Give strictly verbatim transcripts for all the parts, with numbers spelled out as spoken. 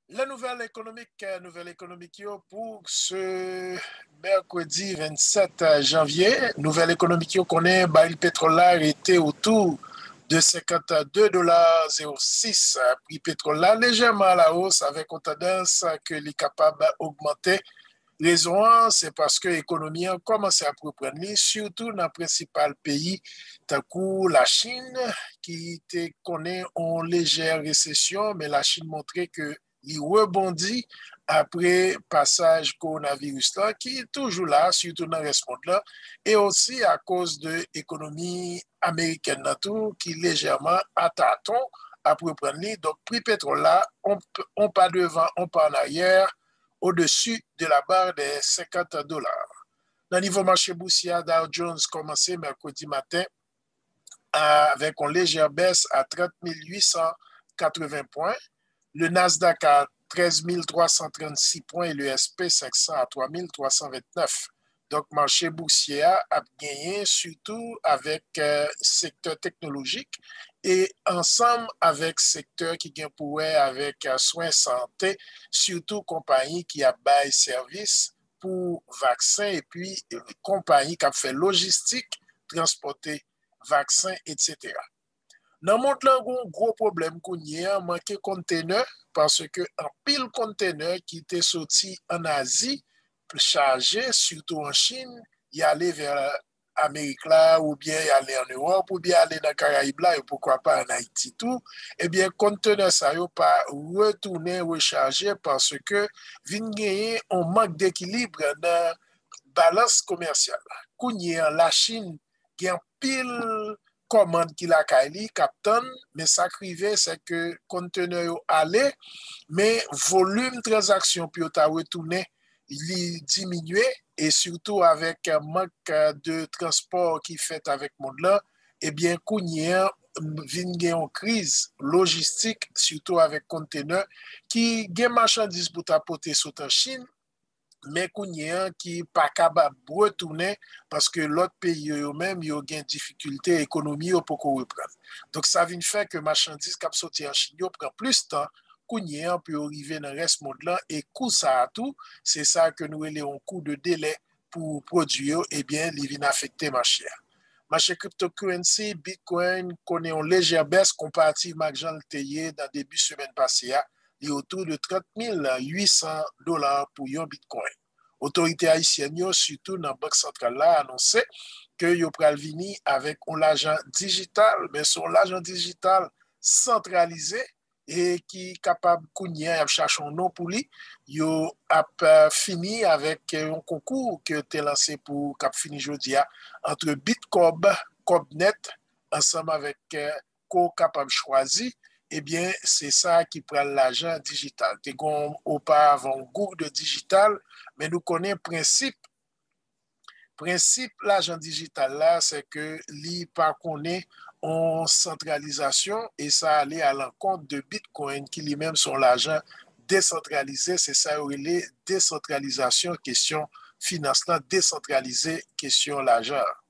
Les nouvelles économiques, nouvèl ekonomik yo pou se mèkredi vennsèt janvye. Nouvèl ekonomik yo konnen baril petwòl la rete otou de senkannde dola zewo sis. Pri petwòl la lejèman a la wos avèk yon tandans ke li kapab ogmante. Rezon an, se paske ekonomi an kòmanse ap reprann li, sitou nan prensipal peyi tankou Lachin, ki te konnen yon lejè resesyon, men Lachin montre ke li rebondi apre pasaj kowonaviris la, ki toujou la, sitou nan rès mond lan, e osi akoz de ekonomi amerikèn nan tou, ki lejèman a taton ap reprann li. Donk, pri petwòl la, on, on pa devan, on pa an aryè, au-dessus de la barre des cinquante dollars. Nan nivo mache bousye a, Dow Jones kòmanse mèkredi maten avèk yon lejè bès a trant mil uit san katreven pwen, le Nasdaq a trèz mil twa san trannsis pwen e le S P senk san a twa mil twa san ventnèf. Donk, mache bousye a ap genyen sitou avèk euh, sektè teknolojik e ansanm avèk sektè ki gen pou wè avèk euh, swen sante, sitou konpayi ki ap bay sèvis pou vaksen epi konpayi k ap fè lojistik, transpòte vaksen, etsetera. Nan mond lan, gen yon gwo pwoblèm kounye a, manke kontenè, paske anpil kontenè ki te soti ann Azi chaje, sitou an Chin, y ale vè Amerik la, oubyen y ale ann Ewòp, oubyen y ale nan Karayib la, e poukwa pa ann Ayiti tou. Ebyen, kontenè sa yo pa retounen rechaje paske vin genyen yon mank dekilib nan balans komèsyal la. Kounye a, Lachin gen anpil kòmand ki lakay li, k ap tann, men sa k rive, se ke kontenè yo ale, men volim tranzaksyon pou yo ta retounen, li diminye, e sitou avèk mank de transpò ki fèt avèk mond lan, ebyen, kounye a, vin gen yon kriz lojistik, sitou avèk kontenè ki gen machandiz pou ta pote sot an Chin, men kounye a ki pa kapab retounen paske lòt peyi yo, yo menm, yo gen difikilte, ekonomi yo poko reprann. Donk, sa vin fè ke machandiz k ap soti an Chin yo pran plis tan kounye a pou yo rive nan rès mond lan, e kou sa a tou, se sa ke nou rele yon kou de delè pou pwodui yo, ebyen, li vin afekte mache a. Mache cryptocurrency, Bitcoin konnen yon lejè bès konparativman ak jan l te ye nan debi semèn pase a, li otou de trant mil uit san dola pou yon Bitcoin. Otorite ayisyèn yo, sitou nan Bank Santral la, anonse ke yo pral vini avèk yon lajan dijital, men se yon lajan dijital santralize e ki kapab kounye a y ap chache yon non pou li. Yo ap euh, fini avèk yon konkou ke yo te lanse pou k ap fini jodi a antre Bitcob, Cobnet, ansanm avèk euh, ke w kapab chwazi, ebyen, se sa ki pral lajan dijital. Te gen oparavan yon goud dijital, men nou konnen prensip, prensip lajan dijital la, se ke li pa konnen yon santralizasyon, e sa ale alankont de Bitcoin, ki li menm se yon lajan desantralize, se sa yo rele desantralizasyon kesyon finans lan, desantralize kesyon lajan an.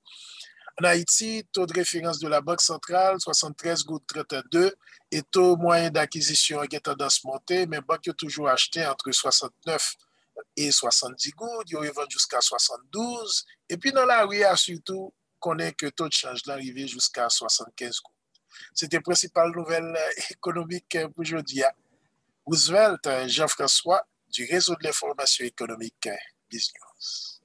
An Ayiti, to de referans de la Bank Santral, swasanntrèz goud trannde, e to mwayen dakizisyon an gen tandans monte, men bank yo toujou achte antre swasantnèf e swasanndis goud, yo revann jiska swasanndouz, epi nan lari a sitou, konnen ke to de chanj lan rive jiska swasannkenz goud. Se te prensipal nouvèl ekonomik pou jodi a. Roosevelt Jean-François, du Réseau de l'Information Économique, Biz News.